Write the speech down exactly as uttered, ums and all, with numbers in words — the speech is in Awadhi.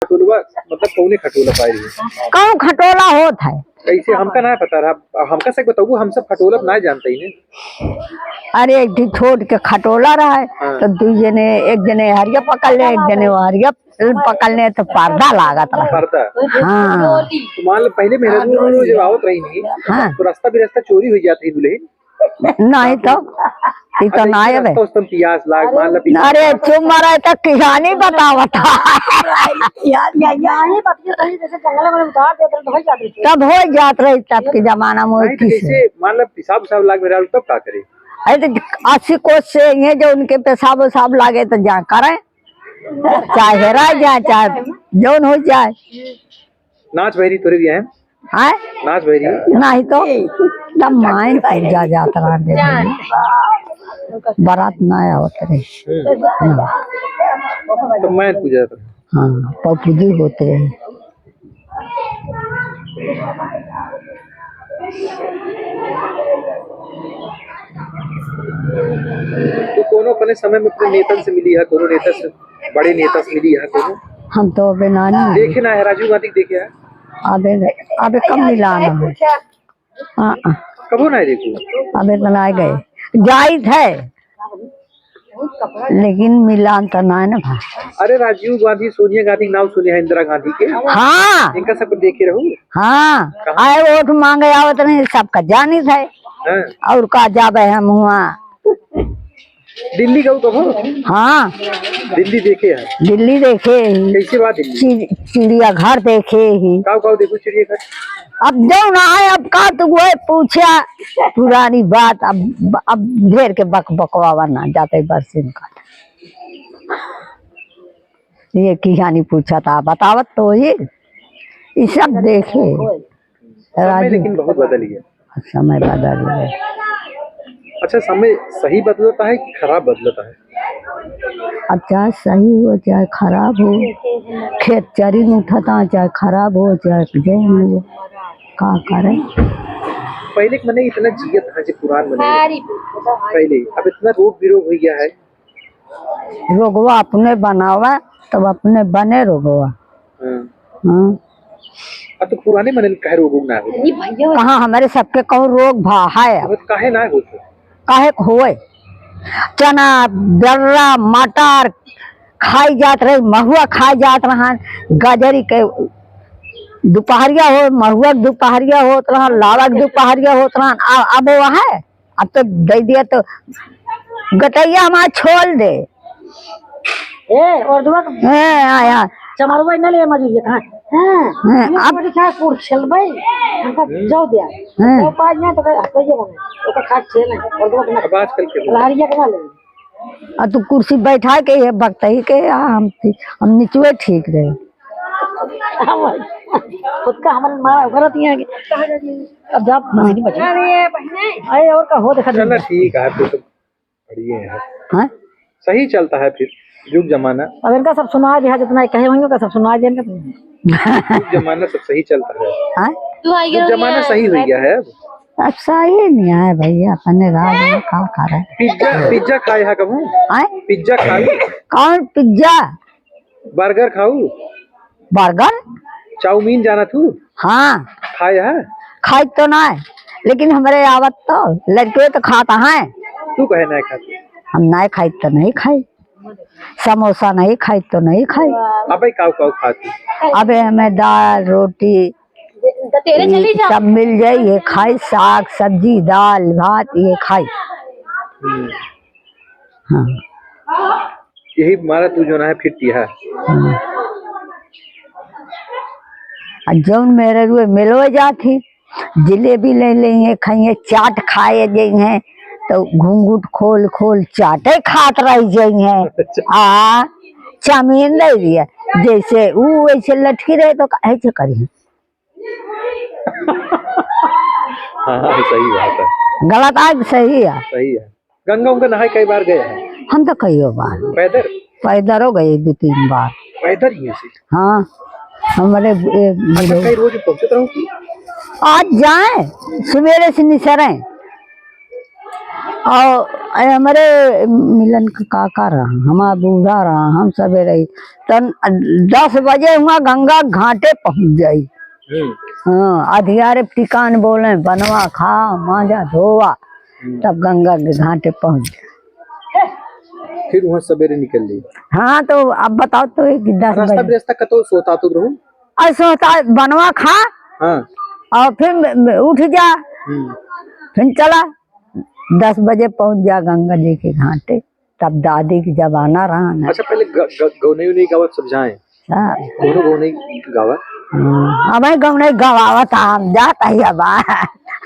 खटोलवा, मतलब, कौने खटोला पाई है? कहूँ खटोला होत है। कैसे, हमका ना पता रहा, हमका से बताऊ, हम सब खटोला ना जानते ही ने। अरे, एक ठे छोट के खटोला रहा है, हाँ। तो दू जने, एक जने हरिया पकड़ ले, एक जने वो हरिया पकड़ ले, तो पर्दा लागत रहा। पर्दा? हाँ। तो मान लो, पहले मेहरारू जब आवत रही नहीं, हाँ। तो रास्ता भी रास्ता चोरी हो जाती है दुल्हन। नहीं तो, ई तो अच्छा, ना इतना आवे। रास्ता उस तुम पियास लाग, मान लो पियास अरे, लाग। चुप मारा, तो किहानी बतावत है। किहानी बतिया सही, जैसे जंगल में उतार देते तो हो जाते थे। तब हो जात रही, तब के जमाना में नहीं तो किसे। जैसे मान लो पेशाब उसाब लाग मेरा, तब का करे? अरे, तो अस्सी कोस से ये जो उनके पेशाब उसाब लागे, तो जा करे, चाहे हेरा जाए, चाहे जौन हो जाए। नाच भैरी तोरे भी है? हैं? नाच भैरी? नहीं तो, तब मायन पूजा जात रहा दे। बारात ना आवत रहे। हम्म। हाँ। तो मायन पूजा जात रहे। हाँ, पपुजी होत रहे। तो कोनो अपने समय में अपने नेतन से मिली है, कोनो नेता से, बड़े नेता से मिली है कोनो? हम तो अबे नानी है। देखे ना है राजीव गांधी के, देखे है? अबे, अबे कम मिलाना है। हाँ, हाँ। कबो ना देखू? अबे तो ना गए। जाइत है। लेकिन मिलान तो ना है ना भाई। अरे राजीव गांधी, सोनिया गांधी के नाम सुने हैं, इंदिरा गांधी के? हाँ। इनका सब देखे रहू? हाँ। कहाँ? आए वोट मांगे आवत नहीं, सबका जानित है। हाँ। और का जाबे हम हुआ। दिल्ली गऊ कबो? हाँ। दिल्ली देखे है? दिल्ली देखे ही। कैसे बा दिल्ली? चि-, चिड़ियाघर देखे ही। काऊ काऊ देखू चिड़ियाघर? अब जो ना है, अब का तू वो पूछा पुरानी बात, अब, अब ढेर के बक बकवावा ना जाते बरसिन का। ये किहानी पूछा था, बतावत तो ये, ये सब देखे। समय राजू। लेकिन बहुत बदल गया। समय बदल गया। अच्छा, समय सही बदलता है कि खराब बदलता है? अब चाहे सही हो, चाहे खराब हो, खेत चरी में उठता, चाहे खराब हो, चाहे जौन हो, का करे? पहले के मने इतना जियत है, जो पुरान मने पहले, अब इतना रोग बिरोग हो गया है। रोगवा अपने बनावा, तब अपने बने रोगवा। हाँ। हाँ। अब तो पुराने मने काहे रोग ना हो? कहाँ हमारे सबके कहूँ रोग भा है? अब काहे ना होत? काहे के होए? चना, दर्रा, मटर खाई जात रहे, महुआ खाई जात रहन, गजरी के दुपहरिया हो, महुआ के दुपहरिया होत रहन, लावा के दुपहरिया होत रहन। आ-, अब वो है? अब तो दे दिया तो गटैया हमार छोल दे। ए, और दुआ ए, आया। चमारुआ न ले मजूरिया कहाँ? हाँ, हाँ, ये अब बड़ी क्या कुर्सिल भाई? हमका हम्म। जाओ दिया। हाँ। तो पाँच ना तो कर, हटो ये बने। ओकर खाट छे नहीं, और दुआ के ना। अब आजकल के लहरिया के ना ले। आ तू कुर्सी बैठा के ये बकतही के, आ हम, हम निचुए ठीक रहे। हाँ भाई। खुद का हमारे मारा गलत ही है कि अब जा, नहीं बचा। अरे, और का हो देखा चलो, ठीक है, फिर तो बढ़िया है। हाँ? सही चलता है फिर, जुग जमाना। अब इनका सब सुना दिया, जितना कहे होंगे, उनका सब सुना दिया इनका। जुग जमाना सब सही चलता है। हाँ? जुग जमाना सही हो गया है अब। अब सही नहीं है भैया, अपने राज में का करे। पिज्जा, पिज्जा खाए है कबहूँ? हाँ? पिज्जा खाए? कौन पिज्जा? बर्गर खाऊ? बर्गर? चाउमीन जाना तू? हाँ। खाए है? खाई तो ना है, लेकिन हमरे आवत तो लड़के तो खाता है। तू कहे ना खाती? हम ना खाई तो नहीं खाई, समोसा नहीं खाई तो नहीं खाई। अबे काऊ काऊ खाती? अबे हमें दाल रोटी तेरे चली जा। सब मिल जाई, ये खाई, साग सब्जी दाल भात ये खाई। हम्म। हाँ। यही मारा तू जो ना है फिर तिहा। हाँ। आ जौन मेरे रुए मिलवे जात ही, जिलेबी ले लेंगे, खाइए, चाट खाए जाइए, तो घूंघट खोल खोल चाटे खात रह जाइए। अच्छा। आ चाउमीन ले लिया, जैसे ऊ वैसे लटकी रहे तो ऐसे करी। हाँ, हाँ, सही बात है। गलत आज सही है। सही है। गंगा उंगा नहाए कई बार गए हैं? हम तो कईयो बार। पैदल? पैदलो गए दो तीन बार। पैदल ही ऐसे? हाँ, हमारे, ए, अच्छा, कई रोज पहुँचत रहो कि? आज जाए, सवेरे से निसरे। और अरे हमरे मिलन क काका रहा, हमार बूढ़ा रहा, हम सबे रही। तन दस बजे हुआ गंगा घाटे पहुँच जाई। हम्म। हाँ, अधियारे टिकान बोले, बनवा खा, मांजा धोवा, हम्म। तब गंगा के घाटे पहुँच जाई। फिर वहाँ सबेरे निकल ली। हाँ, तो अब बताओ तो, एक दस रास्ता बजे। बिरास्ता कतो सोता तो रहू? अरे सोता, बनवा खा, हाँ। और फिर उठ जा, हम्म। फिर चला, दस बजे पहुँच जा गंगा जी के घाटे। तब दादी के जमाना रहा ना। अच्छा, पहले ग-, ग-, गौनई उनई गावत सब जाए। हाँ। कौनो गौनई गावत? हाँ, अब गौनई गवावत, हम जात ही अब।